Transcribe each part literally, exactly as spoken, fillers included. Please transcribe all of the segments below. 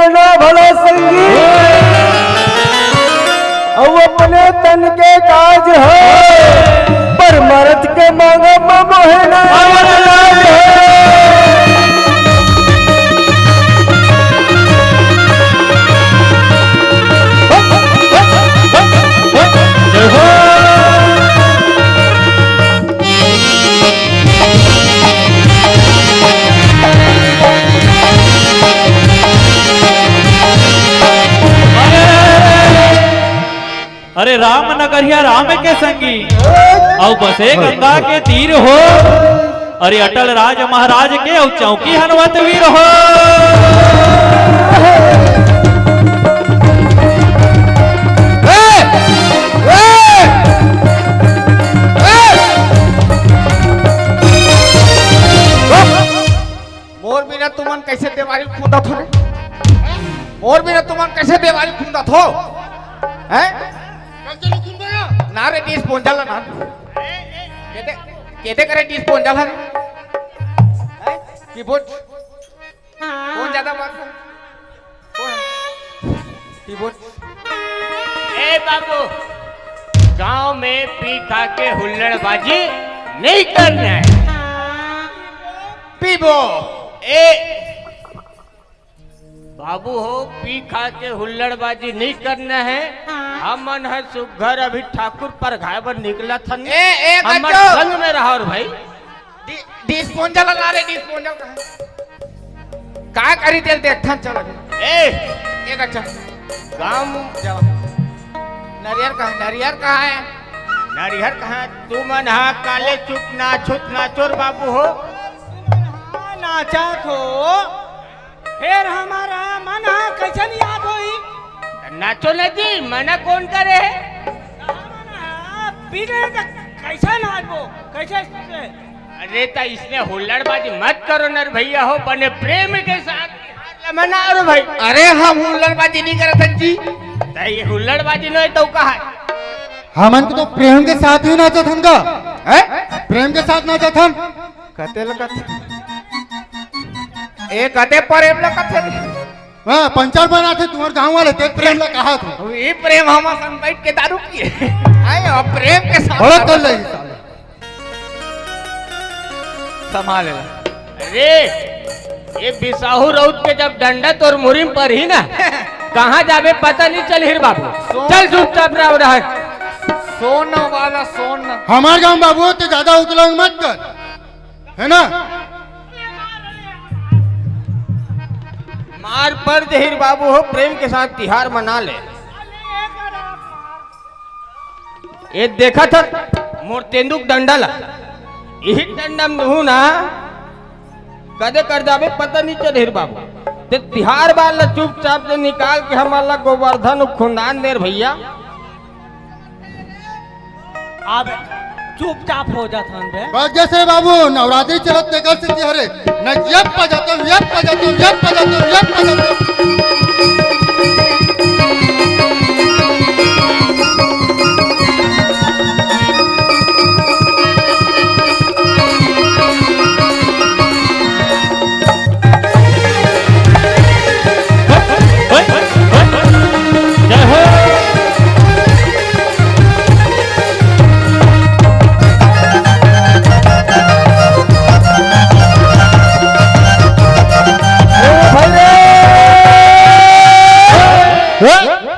ना भला संगी, अउ अपने तन के काज हो, पर मरद के मांग म मोहे ना लाज हो। अरे राम नगरिया राम के संगी, अउ बसे गंगा के तीर हो। अरे अटल राज महाराज के अउ चौकी हनवत वीर हो। मोर बिना तुमन कैसे देवारी ल खूंदत हो रे? मोर बिना तुमन कैसे देवारी ल खूंदत हो? हैं? ना रे, डिस्पोजल ना। केते, केते करे डिस्पोजल हरे? हैं? कीबोर्ड? कौन ज्यादा बात कर? कौन? कीबोर्ड? ए बाबू, गांव में पी खा के हुल्लड़बाजी नहीं करना है। पीबो। ए बाबू हो, पी खा के हुल्लड़बाजी नहीं करना है। हमन ह सुग्घर अभी ठाकुर परघाय बर निकलत हन। ए, ए, हमर गज्जो। संग में रहो रे भाई। डि-, डिस्पोजल ला रे, डिस्पोजल कहाँ? का करी तेल देखथन, चल अभी। ए! एक अच्छा। गाम जाओ। नरियर कहाँ, नरियर कहाँ है? नरियर कहाँ? तुमन हा काले चुप नाचुत नाचो रे बाबू हो। नाचत हो, फेर हमर मन हा कैसे नहीं याद होही? नाचो न जी, मना कौन करे है? हमन हा पी रहे त कैसे नाचबो? कैसे? अरे, त इसने हुल्लड़बाजी मत करो न रे भैया हो, बने प्रेम के साथ तिहार ला मनाओ रे भाई। अरे, हम हुल्लड़बाजी नहीं करत हन जी। त ये हुल्लड़बाजी नहीं तो का है? हमन के तो प्रेम के साथ ही नाचत हन का? हैं? प्रेम के साथ नाचत हन। कते लगत? ए, कते प्रेम लगत है? हाँ, पंचर बनाथे तुम्हर गांव वाले, ते प्रेम ला कहा थे। ये प्रेम हम संग बैठ के दारू पिए। आए, अब प्रेम के साथ भड़क कर ले साले। संभाल ले। अरे, ये बिसाहू रउत के जब डंडा तोर मुरी म परही ना, कहाँ जाबे पता नहीं चलही रे बाबू। सोन चल चुपचाप रहो रहे। सोन वाला सोन। हमार गांव बाबू ते ज्यादा उतलंग मत कर, है ना? मार पर देही रे बाबू हो, प्रेम के साथ तिहार मना ले। ये देखत हस मोर तेंदुक डंडा ला, इही डंडा म दुहूं ना, कदे कर जाबे पता नहीं चलही रे बाबू। ते तिहार बार ला चुपचाप से निकाल के हमर ला गोवर्धन खुंदान दे रे भैया। अब चुपचाप हो जात हन बे। बस जैसे बाबू नवरात्रि चलत तेकर सेती हरे, न यप बजातो, यप बजातो, यप बजातो, यप बजातो।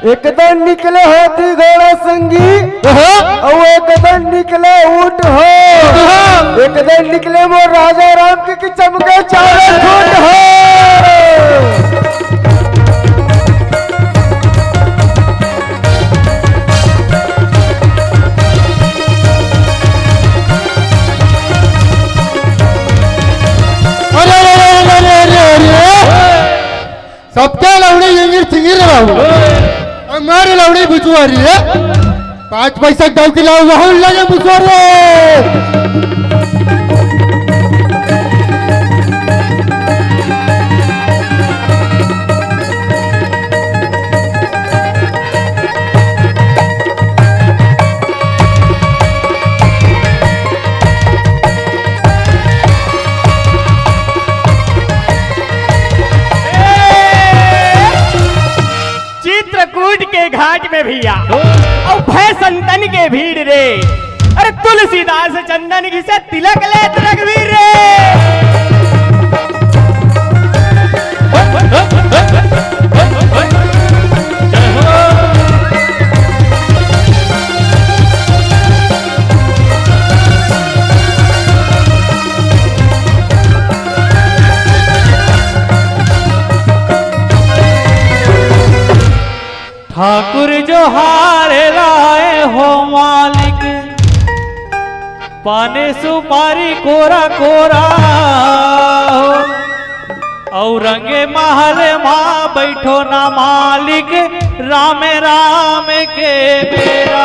एक दन निकले हाथी घोड़ा संगी, अउ एक दन निकले ऊंट हो, एक दन निकले मोर राजा राम के, के चमके चारों खूंट हो। अरे, अरे, अरे, अरे, अरे, अरे। सबके लौड़ी इंगिर थिंगिर रे बाबू। हमारे लौड़ी बुचुआ रही है। पाँच पैसा के दव किलो वहू लगे बुचुआ रे। संतन के भीड़ रे। अरे तुलसीदास चंदन घिसे तिलक लेत रघुवीर रे। ठाकुर जोहार लाए हो मालिक, पाने सुपारी कोरा कोरा हो, अउ रंगे महल मा बैठो ना मालिक, राम राम के बेरा।